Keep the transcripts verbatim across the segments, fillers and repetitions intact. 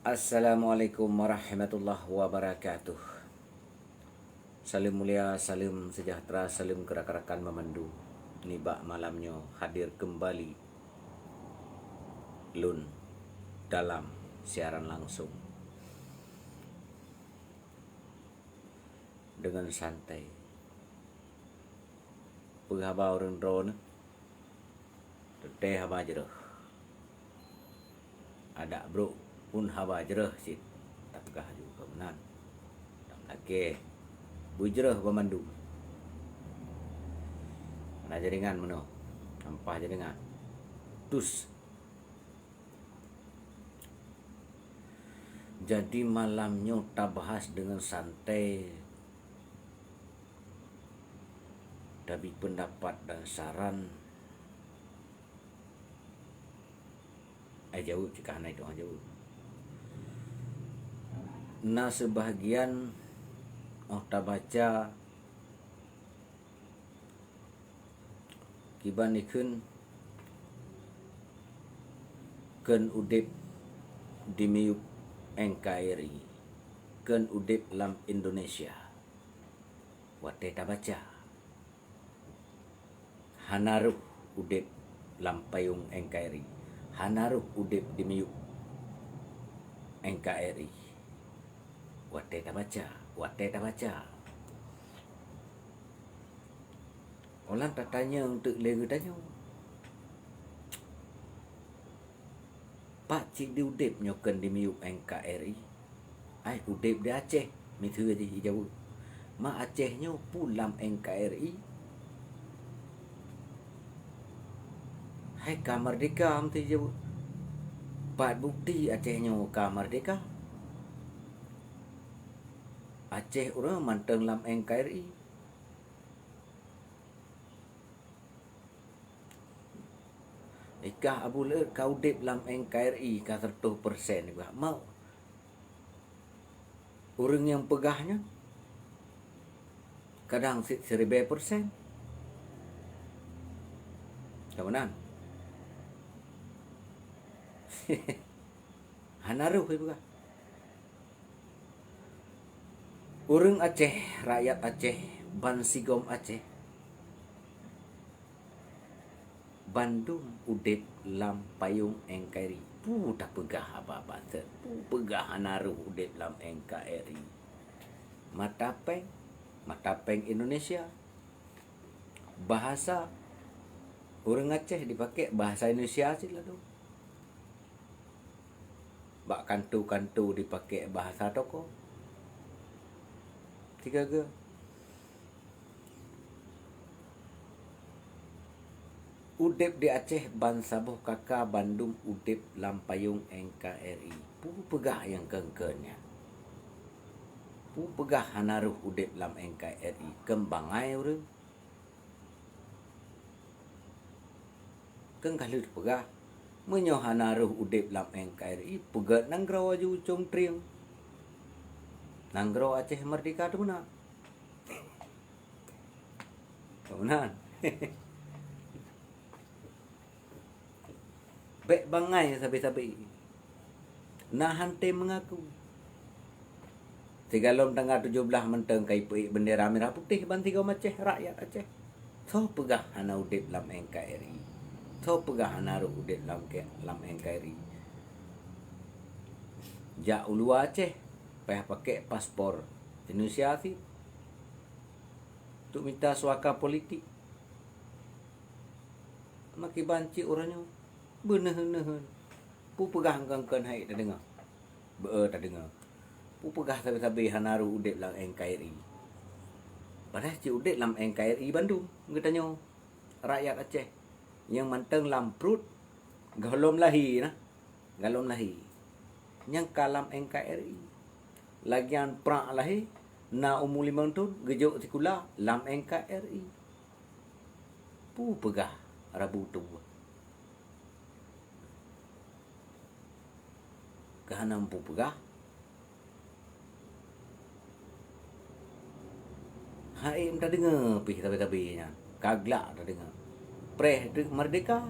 Assalamualaikum warahmatullahi wabarakatuh. Saleuem mulia, saleuem sejahtera, saleuem keu rakan-rakan banmandum. Nibak malam nyoe hadir keumbali lôn dalam siaran langsung deungon santai. Peue haba ureuëng droeneuh? Teuntée haba jroh. Adak brok pun haba jroh cit tapeugah ju keu meunan. Tameulakée beujroh banmandum. Hana jaringan meunoe, sampah jaringan. Tus. Jadi malam nyoe tabahas deungon santai, tabi peundapat dan saran. Ai jaweueb cit ka hana itong jaweueb. Na seubahagian óh tabaca kiban ikheun kheun udeb di miyueb N K R I, kheun udeb lam Indonesia. Watée tabaca, hana rhoh udeb lam payong N K R I, hana rhoh udeb di miyueb N K R I. Watée tabaca, watée tabaca. Óh lheueh tatanyong teuk lé geutanyoe, pat cit di udeb nyoe kheun di miyueb N K R I? Ai udeb di Aceh, miseue jih jijaweueb. Ma Aceh nyoe peue lam N K R I? Hai ka meurdehka, miseue jijaweueb. Pat bukeuti Aceh nyoe ka meurdehka? Aceh ureuëng mantong lam N K R I. Ikah Abu Leuet ka udeb lam N K R I ka seratus persen, bah. Mau ureuëng nyang peugah nyan kadang si-, siribée persen. Ka meunan. Hana rhoh ipeugah. Ureuëng Aceh, rakyat Aceh, bansigom Aceh, bandum udeb lam payong N K R I. Peue tapeugah haba bansa, peue peugah hana rhoh udeb lam N K R I? Mata péng, mata péng Indonesia. Bahasa ureuëng Aceh dipaké bahasa Indonesia cit lalu. Bak kanto-kanto dipaké bahasa toko. Sigoe-goe. Udeb di Aceh ban saboh kaka bandum udeb lam payong N K R I. Peue peugah nyang kheun-kheun nyan? Peue peugah hana rhoh udeb lam N K R I? Kheun bangai ureuëng. Kheun ka lheueh peugah, meunyoe hana rhoh udeb lam N K R I, peugét nanggroe aju cong trieng. Nanggroe Aceh meurdehka teuma na. Meunan. Bék bangai sabe-sabe. Na han tem meungaku. Sigohlom tanggai tujoh blaih mantong ka ipeuék bendera mirah putéh ban sigom Aceh, rakyat Aceh. Soe peugah hana udeb lam N K R I? Soe peugah hana rhoh udeb lam ke-, lam N K R I? Jak u luwa Aceh, payah paké paspor Indonesia cit. Untuk mita suaka politik. Makiban cit uroe nyoe beuneuh-neuh. Peue peugah engkon-kon hai tadeungoe? Beu tadeungoe. Peue peugah sabe-sabe hana rhoh udeb lam N K R I? Padahai cit udeb lam N K R I bandum geutanyoe rakyat Aceh nyang mantong lam pruet gohlom lahé na. Gohlom lahé. Nyang ka lam N K R I. Lagian prak lahé na umu limong thon geujok sikula lam N K R I. Peue peugah rabu tuboh? Ka hana peue peugah. Hai tadeungoe pih sabe-sabe nyan. Ka glak tadeungoe. Preh teuk meurdehka.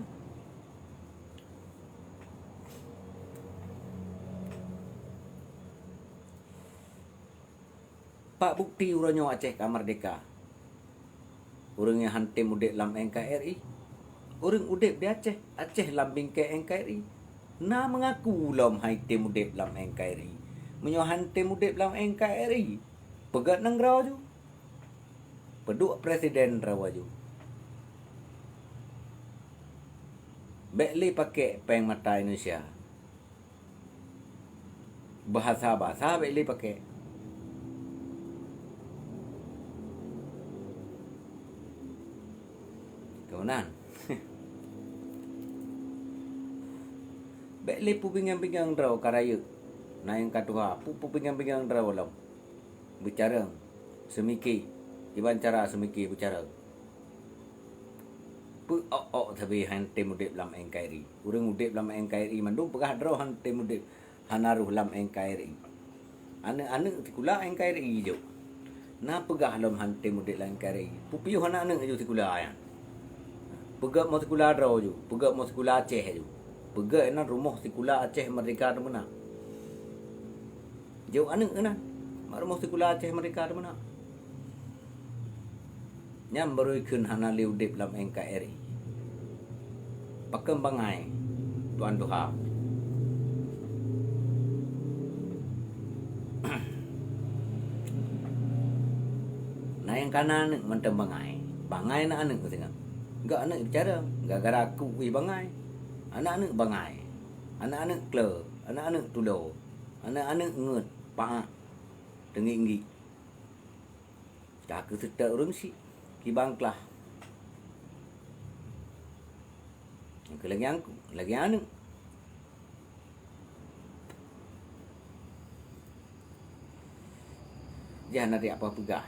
Pat bukeuti uroe nyoe Aceh ka meurdehka? Ureuëng nyang han tem udeb lam N K R I. Ureuëng udeb di Aceh, Aceh lam bingkai N K R I. Na meungaku lom han tem udeb lam N K R I. Meunyoe han tem udeb lam N K R I, peugét nanggroe ju. Peuduek presiden droe ju. Bék lé pakék péng mata Indonesia. Bahasa-bahasa bék lé pakék. Keunan. Bék lé peubingang-bingang droe ka rayeuk. Na nyang ka tuha, pu-, peubingang-bingang droe lom. Beucarông, seumike, kiban cara seumike beucarông. Peu ôk-ôk sabe han tem udeb lam N K R I. Ureuëng udeb lam N K R I mandum peugah droe han tem udeb, hana rhoh lam N K R I. Aneuëk-aneuëk sikula N K R I jok. Na peugah lom han tem udeb lam N K R I. Peue piôh aneuëk-aneuëk ju sikula nyan. Peugét mo sikula droe ju, peugét mo sikula Aceh ju. Peugét nan rumoh sikula Aceh Merdeka teumeunak. Jok aneuëk keunan, mak rumoh sikula Aceh Merdeka teumeunak. Nyan barô ikheun hana lé udeb lam N K R I. Pakon bangai, tuan tuha. Na nyang kana aneuëk mantong bangai. Bangai na aneuëk singoh. Gak aneuëk bicara, gara-gara aku wih bangai. Anak aneuëk bangai. Anak aneuëk kle, anak aneuëk tulo, anak aneuëk ngeut, paak, teunggik-nggik. Ka keu seutôt ureuëng syiek, kiban klah. Nyang keu lagée anku, lagée aneuëk. Jah na diak apa peugah.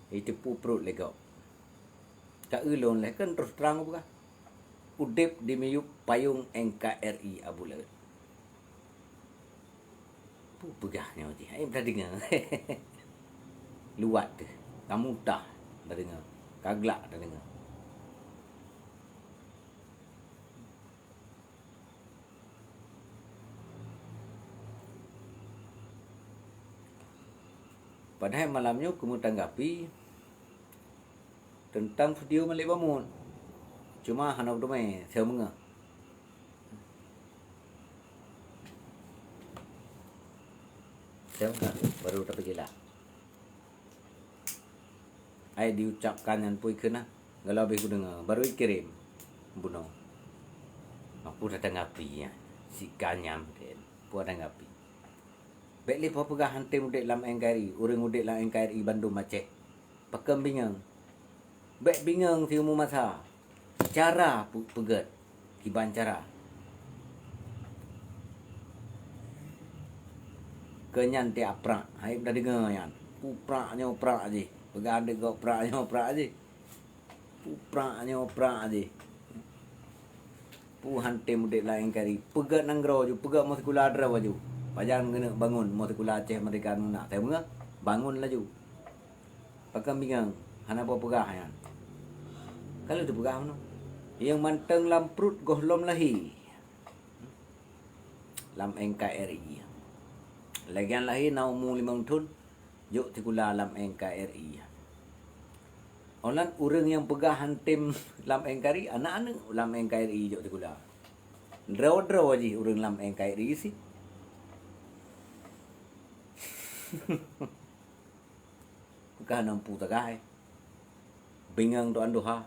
Iteupeue pruet lé gob. Ka ulôn lé kan terus terang peugah. Udeb di miyueb payong N K R I Abu Laôt. Peue peugah nyoe jih, hai tadeungoe. Luwat teuh, ka mutah tadeungoe, ka glak tadeungoe. Padahai malam nyoe keumeung tanggapi teuntang video Malik Bamon. Cuma hana kuteumé, seumeungoh. Seumeungoh baru tapeujeulaih. Ai diucapkan nyan pui kheun na, galo beh kudeungoe, baru ikirém bunoe. Aku tatanggapi nyan, si kanyam kheun, peue tanggapi. Bék lé peugah han tem udeb lam N K R I, ureuëng udeb lam N K R I bandum Aceh. Pakon bingung? Bék bingung siumu masa. Cara peu-, peugét, kiban cara. Keu nyan tiep prak, hai tadeungoe nyan. Peue prak nyoe prak jih. Peugah deungon prak nyoe prak jih. Peue prak nyoe prak jih. Peue han tem udeb lam N K R I. Peugét nanggroe ju, peugét mo sikula droe ju. Pajan keuneuk bangun mo sikula Aceh Merdeka meunan. Seumeungoh, bangun laju. Pakon bingung, hana peue peugah nyan. Ka lheueh teupeugah meunoe. Nyang mantong lam pruet gohlom lahé. Lam N K R I. Lagée nyan lahé na umu limong thon, jok sikula lam N K R I. Óh lheueh nyan ureuëng nyang peugah han tem lam N K R I, anak aneuëk lam N K R I jok sikula. Droe-droe jih ureuëng lam N K R I sit. Ka na peue tagah, eh. Bingung tuan tuha.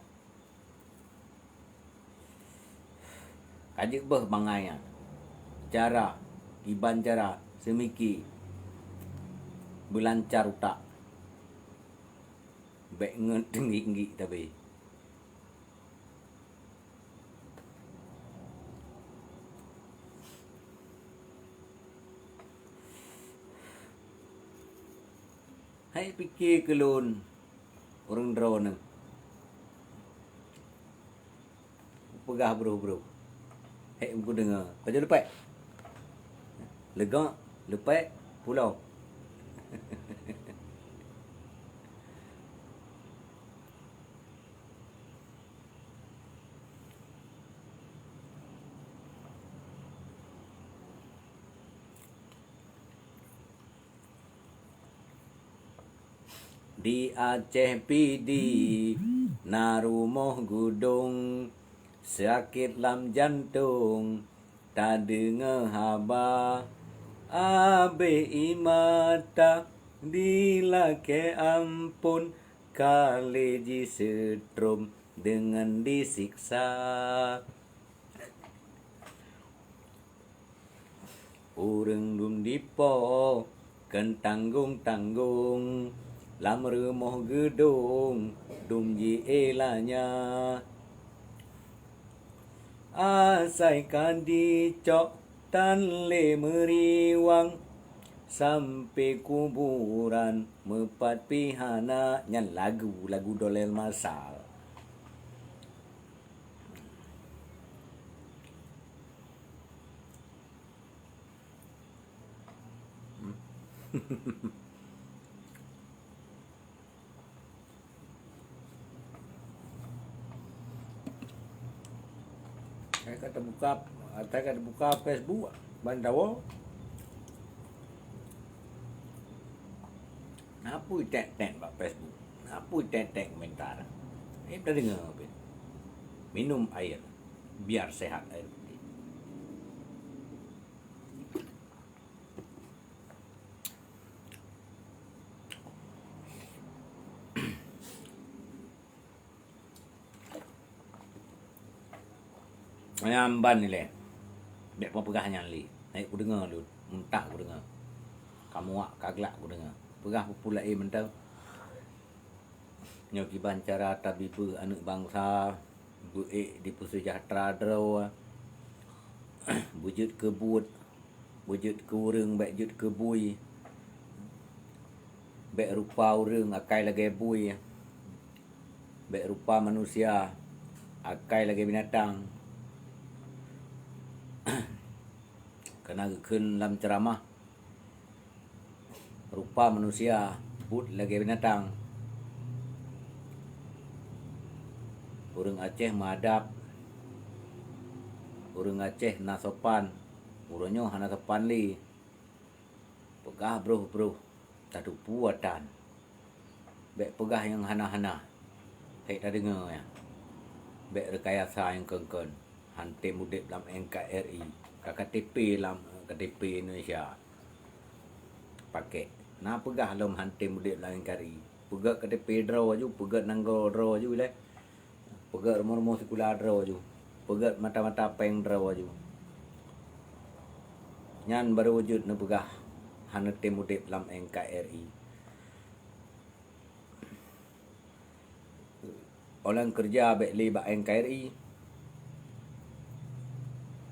Ka jeuet beuh bangai nyan. Cara, kiban cara, seumike, beulancar utak. Bék ngon teunggik-nggik tabe. Hai pike keu lôn, ureuëng droeneuh. Peugah broh-broh. Hék, meukudeungoe. Pajoh leupek. Leugok, leupek, pulo. Di Aceh Pidie na rumoh geudong, sakét lam jantong tadeungoe haba. Abéh ie mata dilakée amphon, ka lé jiseutrom deungon disiksa. Ureuëng dum dipo kon tanggong-tanggong, lam rumoh geudong dum jiéla nya. Asai ka jicok tan lé meuriwang, sampoe kuburan meupat pih hana. Nyan lagu, lagu Dolel Masal. Saya ka teubuka, saya ka teubuka Facebook ban tawoe. Na peue tek-tek bak Facebook? Na peue tek-tek komentar? Eh, tadeungoe pih. Minum air, biar sehat air putih. Nyan ban ilée. Bék peupeugah nyan lé. Hai kudeungoe lôn, muntah kudeungoe. Kamuak kaglak kudeungoe. Peugah peue-peue laén mantong. Nyoe kiban cara tabibeue aneuëk bansa, beuék dipeuseujahtra droe, beujeuet keu buet, beujeuet keu ureuëng, bék jeuet keu bui, bék rupa ureuëng akai lagée bui, bék rupa manusia akai lagée binatang. Kana geukheun lam ceuramah, rupa manusia buet lagée binatang. Ureuëng Aceh meuadab, ureuëng Aceh na sopan, uroe nyoe hana sopan lé. Peugah broh-broh, tateupeue atan. Bék peugah nyang hana-hana. Hék tadeungoe nyan. Bék reukayasa nyang kon-kon. Hantom udeb lam N K R I. Ka K T P lam K T P Indonesia. Pakék. Na peugah lom hantom udeb lam N K R I. Peugét K T P droe aju, peugét nanggroe droe aju ilée. Peugét rumoh-rumoh sikula droe aju. Peugét mata-mata péng droe aju. Nyan barô jeuet neupeugah hana tem udeb lam N K R I. Óh lheueh keureuja bék lé bak N K R I.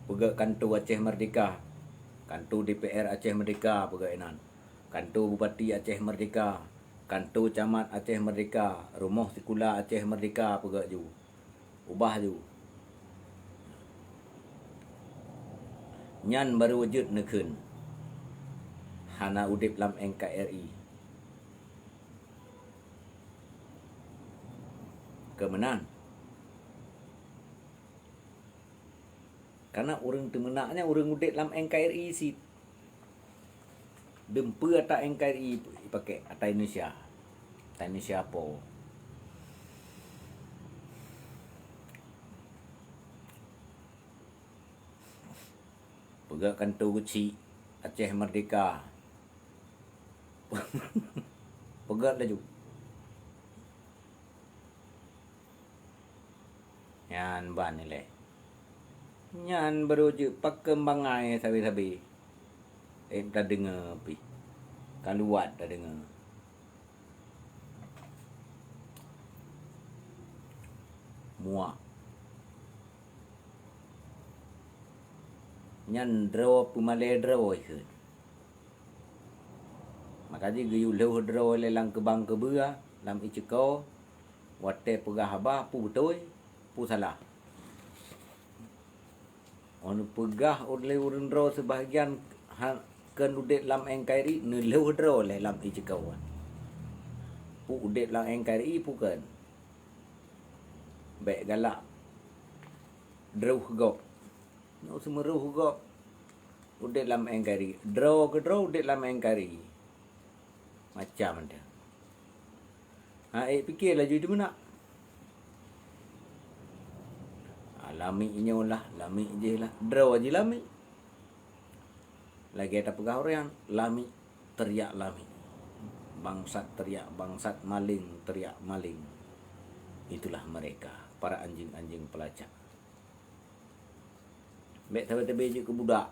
Peugét kantô Aceh Merdeka, kantô D P R Aceh Merdeka peugét inan. Kantô Bupati Aceh Merdeka, kantô Camat Aceh Merdeka, rumoh sikula Aceh Merdeka peugét ju. Ubah ju. Nyan barô jeuet neukheun hana udeb lam N K R I. Keu meunan. Kana ureuëng teumeunak nyan ureuëng udeb lam N K R I cit. Dum peue ata N K R I ipakék, ata Indonesia. Ata Indonesia po? Peugét kantô geuchik Aceh Merdeka. Peugét laju. Nyan ban ilée. Nyan barô jeuet pakon bangai sabe-sabe. Eh, tadeungoe pih. Kaluwat tadeungoe. Muak. Nyan droe peumalée droe kheun. Maka jih geuyue lheueh droe lé lam keubang keubeue, lam ié ceuko, watée peugah haba peue beutôi, peue salah. Óh neupeugah lé ureuëng droe seubahagian ha-, kheun udeb lam N K R I, neulheueh droe lé lam ié ceuko. Peue udeb lam N K R I peue kheun. Bék galak droe gob. Nyoe seumeurôh gob udeb lam N K R I. Droe keudroe udeb lam N K R I. Macam tu. Nah, ék pike laju teumeunak. Ah, lamiek nyoe lah, lamiek jéh lah. Droe jih lamiek. Lagée tapeugah ureuëng, lamiek teriak lamiek. Bangsat teriak bangsat, maling teriak maling. Itulah mereka, para anjing-anjing pelacak. Bék sabe-sabe jeuet keu budak.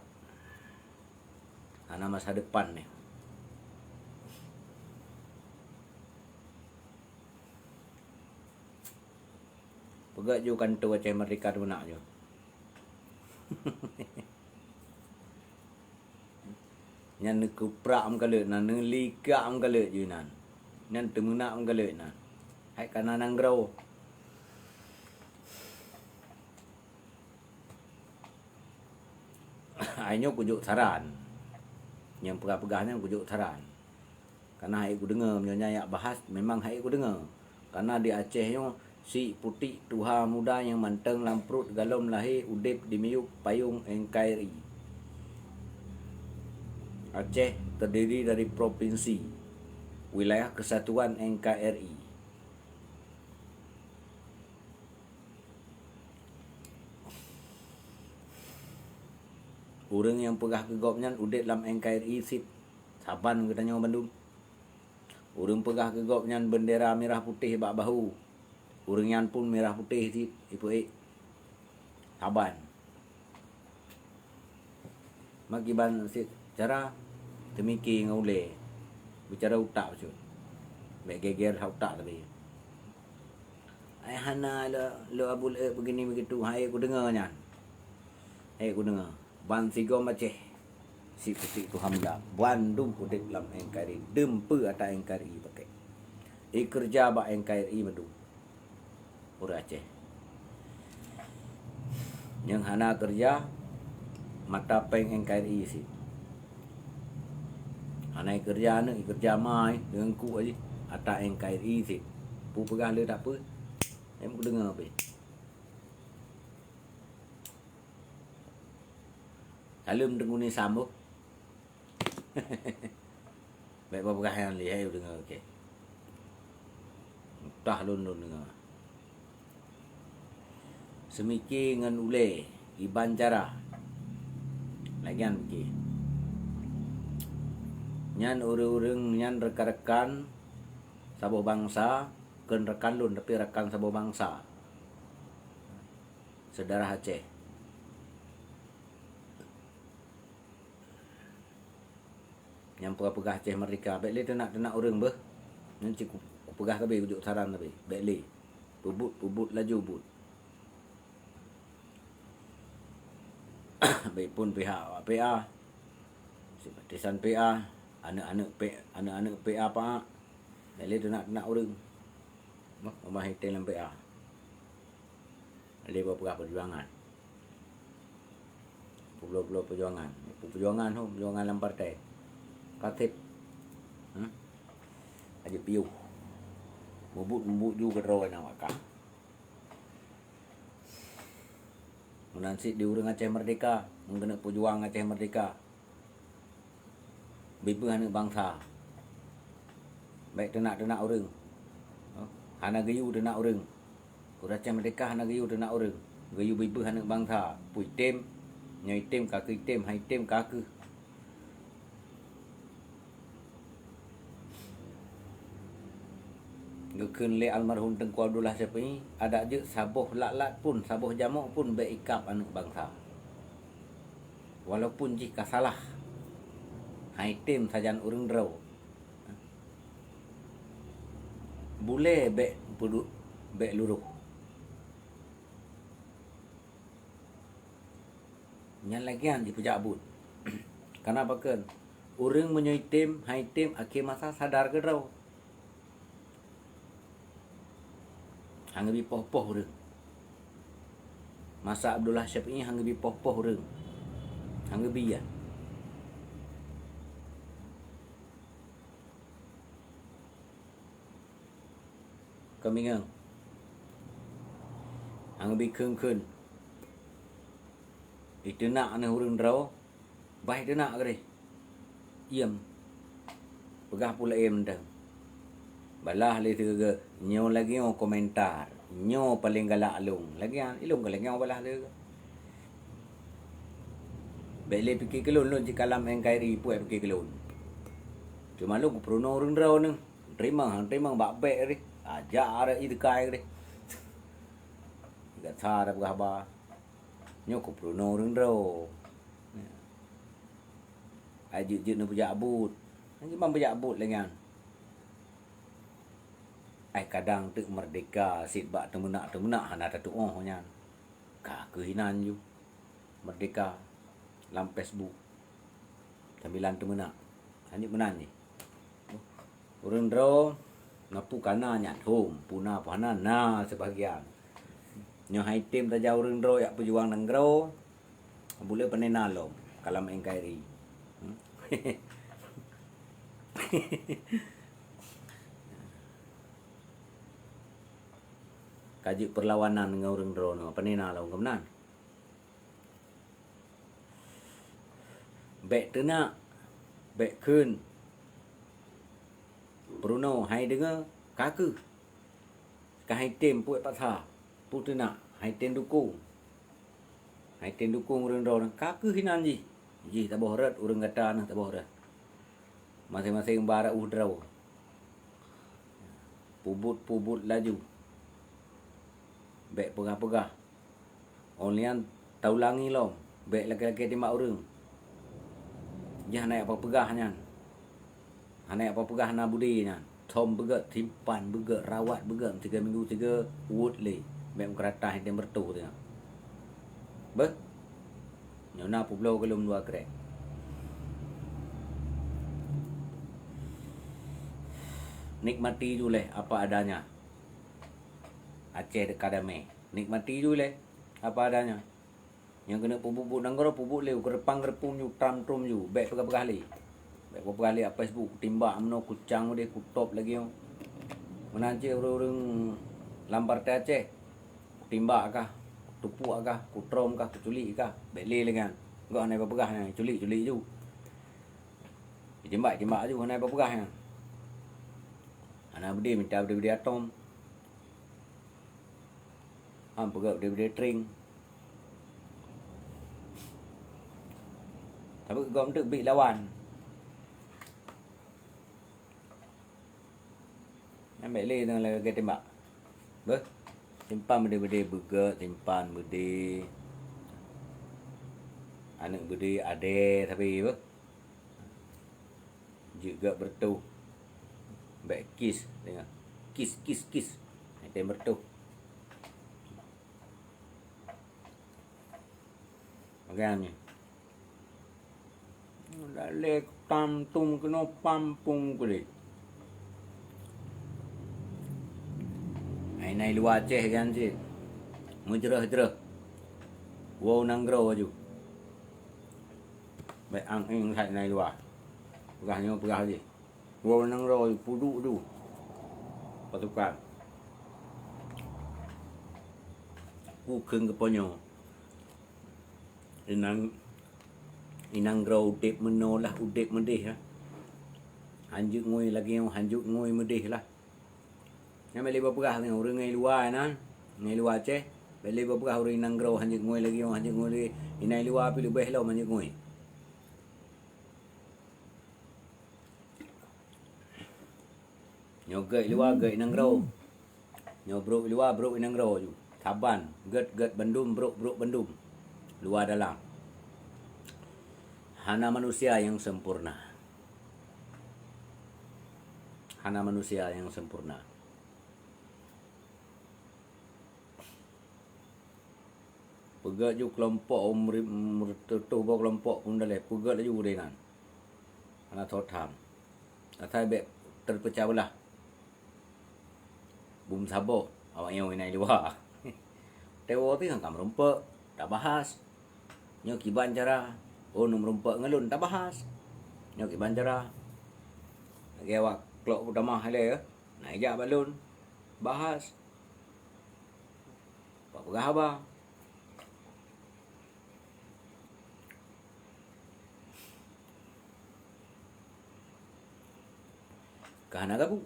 Hana masa depan nyan. Peugah ju kantô Aceh Merdeka teumeunak ju. Nyan neukuprak meukaleuet nan, neulikak meukaleuet ju nan. Nyan teumeunak meukaleuet nan. Hai kana nanggroe. Hai nyoe kujok saran. Nyang peugah-peugah nyan kujok saran. Kana hai kudeungoe, meunyoe nyan yak bahas, memang hai kudeungoe. Kana di Aceh nyoe, si putik tuha muda nyang mantong lam pruet galom lahé udeb di miyueb payong N K R I. Aceh terdiri dari provinsi, wilayah kesatuan N K R I. Ureuëng nyang peugah keu gobnyan udeb lam N K R I cit, saban geutanyoe bandum. Ureuëng peugah keu gobnyan beundera mirah putéh bak bahu, ureuëng nyan pun mirah putéh cit ipeuék, saban. Makiban cit cara teumike ngon ulée, bicara utak bacut. Bék geger that utak tapi. Ai hana le, le Abu Laeb begini begitu, hai kudeungoe nyan. Hai kudeungoe. Ban sigom Aceh, si putik tuha muda, bandum udeb lam N K R I, dum peue ata N K R I pakai. Ikeureuja bak N K R I bandum. Ureuëng Aceh. Nyang hana keureuja, mata péng N K R I cit. Hana ikeureuja aneuk, ikeureuja ma, deungon kuk jih, ata N K R I cit. Peue peugah le tak peue, em kudeungoe pih. Saleuem Teungku Nisam boh. Bék peugah nyang lihai deungoe, oke. Mutah lôn, lôn deungoe. Seumike ngon ulée, iban cara. Lagian pike. Nyan ureuëng-ureuëng nyan rekan-rekan saboh bansa, kon rekan lôn, tapi rekan saboh bansa. Sedarah Aceh. Nyang peugah-peugah Aceh Merdeka, bék lé teunak-teunak ureuëng beuh. Nyan cit ku, kupeugah sabe, kujok saran sabe. Bék lé. Peubuet, peubuet laju buet. Bék phon pihak awak P A. Simpatisan P A, aneuk-aneuk P, aneuk-aneuk P A paak. Bék lé teunak-teunak ureuëng. Bah, bah item lam P A. Lé peugah peujuangan. Peujuangan ho, peujuangan lam partai. Ka sép. Hmm? Aja piôh. Mubuet-mubuet ju keudroe nyang wakah. Meunan cit di ureuëng Aceh Merdeka, meukeunong peujuang Aceh Merdeka. Bibeuh aneuk bansa. Bék teunak-teunak ureuëng. Hana geuyue teunak ureuëng. Ureuëng Aceh Merdeka hana geuyue teunak ureuëng. Geuyue bibeuh aneuk bansa. Peue item, nyoe item ka keuh item, hai item ka keuh. Geukheun lé almarhum Teungku Abdullah Syafi'i, adak jeuet saboh lat-lat pun, saboh jamok pun bék ikab aneuk bansa. Walaupun jih ka salah, hai tem sajan ureuëng droe. Bulée bék peudu-, bék luroh. Nyan lagée nyan jipeujak buet. Kana pakon? Ureuëng meunyoe item, hai tem, akhé masa sadar keudroe. Hana geubi poh-poh ureuëng. Masa Abdullah Syafi'i hana geubi poh-poh ureuëng. Hana geubi ya. Keumingang. Hana geubi kheun-kheun. Iteunak aneuk ureuëng droe. Bah iteunak keudeh. Iem. Peugah pula iem dang. Balah lé sigoe, nyoe lagée nyoe komentar, nyoe paleng galak lôn. Lagée nyan, ilôn ka lagée nyoe balah sigoe. Bék lé pike keu lôn, lôn cit kalam N K R I puet pike keu lôn. Cuma lôn kupeurunoe ureuëng droeneuh. Teurimong, teurimong bak bék deh. Ajak arek i teukai deh. Gata dah peugah haba. Nyoe kupeurunoe ureuëng droe. Ai jeuet-jeuet neupeujak buet. Nyan jimang peujak buet lé nyan. Ai kadang teuk meurdeka sit bak teumeunak-teumeunak hana tatuoh nyan. Ka keuh inan ju. Meurdeka lam Facebook. Sambilan teumeunak. Lanjut meunan jih. Ureuëng droe na peue kana nyan hom, peue na peue hana na seubahagian. Nyoe hai tem tajak ureuëng droe jak peujuang nanggroe, buleue panena lom kalam N K R I. Hmm? Ka jeuet peurlawanan ngon ureuëng droe nyoe, panena lom keunan. Bék teunak, bék kheun. Peurunoe hai deungoe, ka keuh. Ka hai tem puet paksa, peue teunak, hai tem dukong. Hai tem dukong ureuëng droe, ka keuh inan jih. Jih taboh rot ureuëng gata nyoe taboh rot. Maséng-maséng ba rot ueh droe. Peubuet-peubuet laju. Bék peugah-peugah. Óh lheueh nyan taulangi lom, bék lakée-lakée timbak ureuëng. Jih hana jak peugah nyan. Hana jak peugah na budi nyan. Thom beugét, simpan beugét, rawat beugét, tiga minggu tiga uet lé. Bék meukeurata hai tem beureutoh teungoh. Beuh. Nyoe na peubloe keu lôn dua krek. Nikmati ju lé apa adanya. Aceh ka damé. Nikmati ju lé apa adanya. Nyang keuneuk peubuet-buet nanggroe peubuet lé, geureupang geureupum ju, tram trom ju, bék peugah-peugah lé. Bék peugah lé lam Facebook, kutimbak meunoe, kucang udeh, kutop lagée nyoe. Meunan cit ureuëng-ureuëng lam partai Aceh, kutimbak kah, kutupuk kah, kutrom kah, kuculik kah, bék lé lagée nyan. Gok hana peugah nyan, culik-culik ju. Jitimbak-timbak ju, hana peugah nyan. Hana beudé mita beudé-beudé atom. Han peugét beudé-beudé tring. Tapi gom teuk bit lawan. Nyan bék lé deungon lagée timbak. Beuh. Simpan beudé-beudé beugét, simpan beudé. Aneuëk beudé adé sabe beuh. Jeuet gét beureutoh. Bék kis, deungoe. Kis, kis, kis. Hai tem beureutoh. Pakai nyan. Dalek tam tum keunoe pam pum keudeh. Hai nai luwa Aceh nyan cit. Meujreuh-jreuh. Woe nanggroe laju. Bék ang-eng that nai luwa. Peugah nyoe peugah jih. Woe nanggroe peuduek ju pasukan. Kukheun keupeue nyoe? Inang, inanggroe udeb meunoe lah udeb meudeh lah. Hanjeuet ngui lagée nyoe hanjeuet ngui meudeh lah. Nyan bék lé bapeugah ureuëng ngai luwa nyan, ngai luwa Aceh. Bék lé bapeugah ureuëng inanggroe hanjeuet ngui lagée nyoe hanjeuet ngui lagée. Inai luwa pih leubeh lom hanjeuet ngui. Nyoe gét luwa gét inanggroe. Nyoe brok luwa brok inanggroe ju. Saban, gét gét bandum brok brok bandum. Luwa dalam. Hana manusia nyang sempurna. Hana manusia nyang sempurna. Peugét ju keulompok umri, umri tutoh boh keulompok pun daleh. Peugét laju udeh nan. Hana soe tham. Asai bék teupeucah beulah. Bum saboh awak nyoe inai luwa. Tewo teuh ka meurumpok, tabahas. Nyoe kiban cara, oh, neu meurumpok ngon lôn, tabahas. Nyoe kiban cara. Lagée awak klok peutamah ilée, na ijak bak lôn, bahas. Bak peugah haba. Ka hana gabu.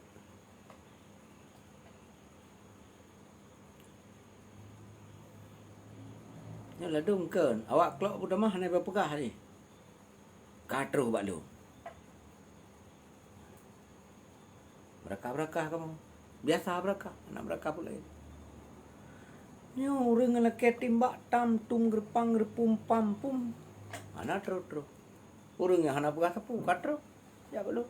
Ladôm kheun, awak klok peutamah hana peugah jih. Ka troh bak lôn. Beurakah-beurakah kamoe. Biasa beurakah, hana beurakah peue laén. Nyoe ureuëng lakée timbak tam tum geureumpang geureupumpam pum. Hana troh-troh. Ureuëng nyang hana peugah sapeue ka troh. Jak bak lôn.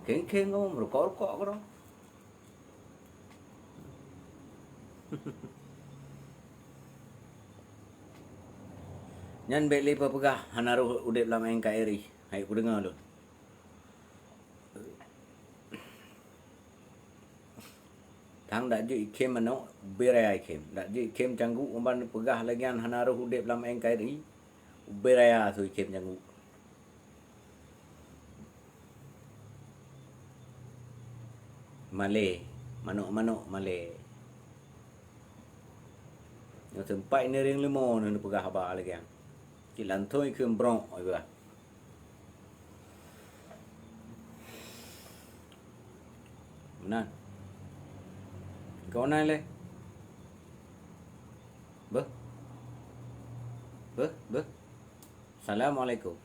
Kheng-kheng kamoe, meurukok-rukok keudroe. Nyan bék lé peugah hana roh udeb lam N K R I. Hai kudeungoe lôn. Tang dak jeuet ikhém manok, ubé raya ikhém. Dak jeuet ikhém cangguk, uban peugah lagée nyan hana roh udeb lam N K R I, ubé raya su ikhém cangguk. Malée, manok-manok malée. Nyang teumpat neureng leumo neupeugah haba lagée nyan. Cit lantôi keu brok, ai bah. Meunan. Kau nai lé. Beuh. Beuh, beuh. Assalamualaikum.